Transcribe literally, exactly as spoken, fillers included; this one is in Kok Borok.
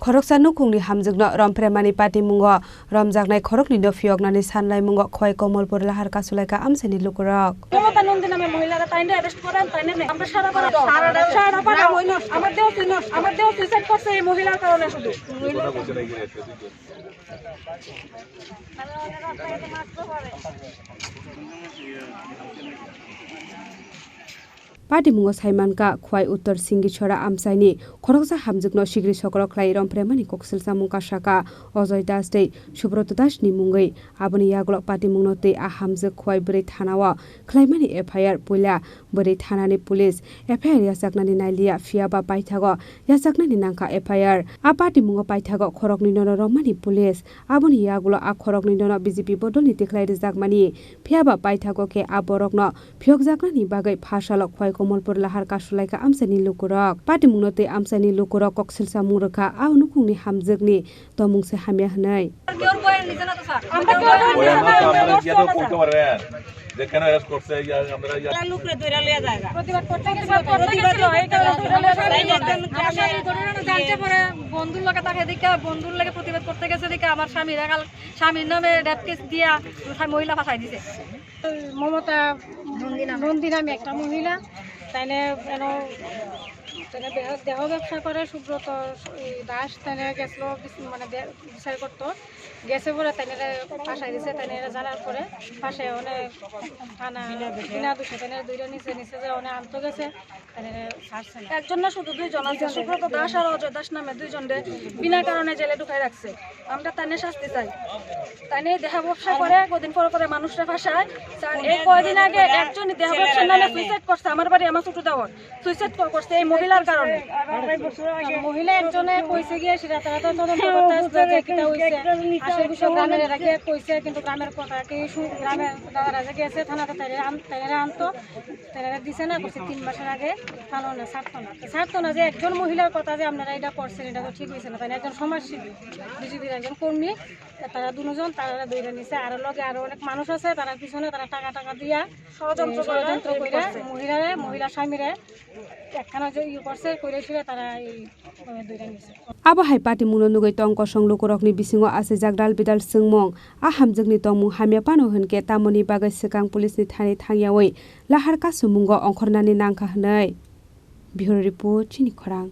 Khoroksa nukhungni hamjwkno romphreimani patimungo romjaknai khoroknwino phiyoknani sanlaimungo Khowai Komolpur lahar kasulaikha amchaini lukurok. Mamata নন্দী নামে মহিলারা তাইনরে অ্যারেস্ট করেন, তাইনরে নেই। আমরা সারা পাড়া, সারা পাড়া, আমার দেহ সুইসাইড করছে এই মহিলার কারণে শুধু। Patimungo saimankha, Khowai Uttor Singichora amchaini khoroksa hamjwkno sigri sokro khlai romphreimani koksil chamung kasakha Ojoy Das tei Subroto Das ni mungwi. Aboni yagulo patimungno tei a hamjwk Khowai bwrwi thanao khlaimani F I R puila bwrwi thanani police F I R yachaknani nailiya, phiyaba paithago yachaknani nangkha F I R. A patimungo paithago khoroknwinono romani police. Aboni yagulo a khoroknwinono B J P bodolni tikhlai rwjakmani, phiyaba paithago khe a borokno phiyokjaknani bagwi phasalok Khowai Komolpur lahar kasulaikha amchaini lukurok. Patimungno tei amchaini lukurok koksil chamung rwkha a nukhungni hamjwkni tomung se hamya hwnwi. আমরা কেউ বয়ান নিছে না তো স্যার। আমরা কেউ বয়ান নিছে না, আমরা কেউ বয়ান নিছে না। আমরা কেউ বয়ান নিছে না। যে কেন অ্যারেস্ট করছে, ইয়া, আমরা ইয়া লোকরে ধরে লইয়া যায়। প্রতিবাদ করতে গেছিল, এই কারণে ধরে লইয়া যায়। আমার স্বামী ধরে না জানতে পারে, বন্ধুর লগে তাকে দেখে, বন্ধুর লগে প্রতিবাদ করতে গেছে দেখে আমার স্বামীর একাল, স্বামীর নামে রেপ কেস দিয়া মহিলা ফাঁসাই দিছে। মমতা নন্দী নামে একটা মহিলা, তাইলে এন-, তাইলে দেহ, দেহ ব্যবসা করে সুব্রত দাস, তাইলে গেছিল বিচ-, মানে দে-, বিচার করতো। গেছে পরে তাইলে ফাঁসাই দিছে, তাইলে জানার পরে ফাঁসে অনেক থানা বিনা দোষে তাইলে দুইটা নিচে নিচে যে অনেক আনতো গেছে। একজন না, শুধু দুইজন আছে, সুব্রত দাস আর অজয় দাস নামে দুইজনরে বিনা কারণে জেলে ঢুকাই রাখছে। আমরা তানে শাস্তি চাই। তানে দেহ ব্যবসা করে, কদিন পরে পরে মানুষরা ফাঁসায়। স্যার, এই কয়দিন আগে একজন দেহ ব্যবসার নামে সুইসাইড করছে আমার বাড়ি, আমার ছোট দেওর সুইসাইড করছে এই মহিলার কারণে। মহিলা একজনে কইছে গিয়ে সেটা, তারা তো তদন্ত করতে আসবে যে কিতা হইছে। আসলে বিষয় গ্রামের এরা গিয়ে কইছে, কিন্তু গ্রামের কথা কি শু-, গ্রামের দাদারা যে গেছে থানাতে, তাইলে আন-, তাইলে আনতো। তারা দিছে না, করছে তিন মাসের আগে, ভালো না, ছাড়তো না। তো ছাড়তো না যে একজন মহিলার কথা যে আপনারা এটা করছেন, এটা তো ঠিক হয়েছে না, তাই না? একজন সমাজসেবী, বিজেপির একজন কর্মী, তারা দুজন, তারা ধরে নিছে, আরো লগে আরো অনেক মানুষ আছে, তারা পিছনে তারা টাকা টাকা দিয়া ষড়যন্ত্র করে ষড়যন্ত্র এই করে করছে। মহিলারে, মহিলা স্বামীরে একখানা যে ইয়ে করছে, করে ছিল তারা এই, আহ, ধরে নিছে। Abo hai patimungno nugwi tong kosong lukurokni bisingo achijak dal bidal swngmung. A hamjwkni tongmung hamya phano hwn khe tamoni bagwi swkang police ni thani thangyawi lahar kasumungo ongkhornani nangkha hwnwi. Bureau Report, Chini Khorang.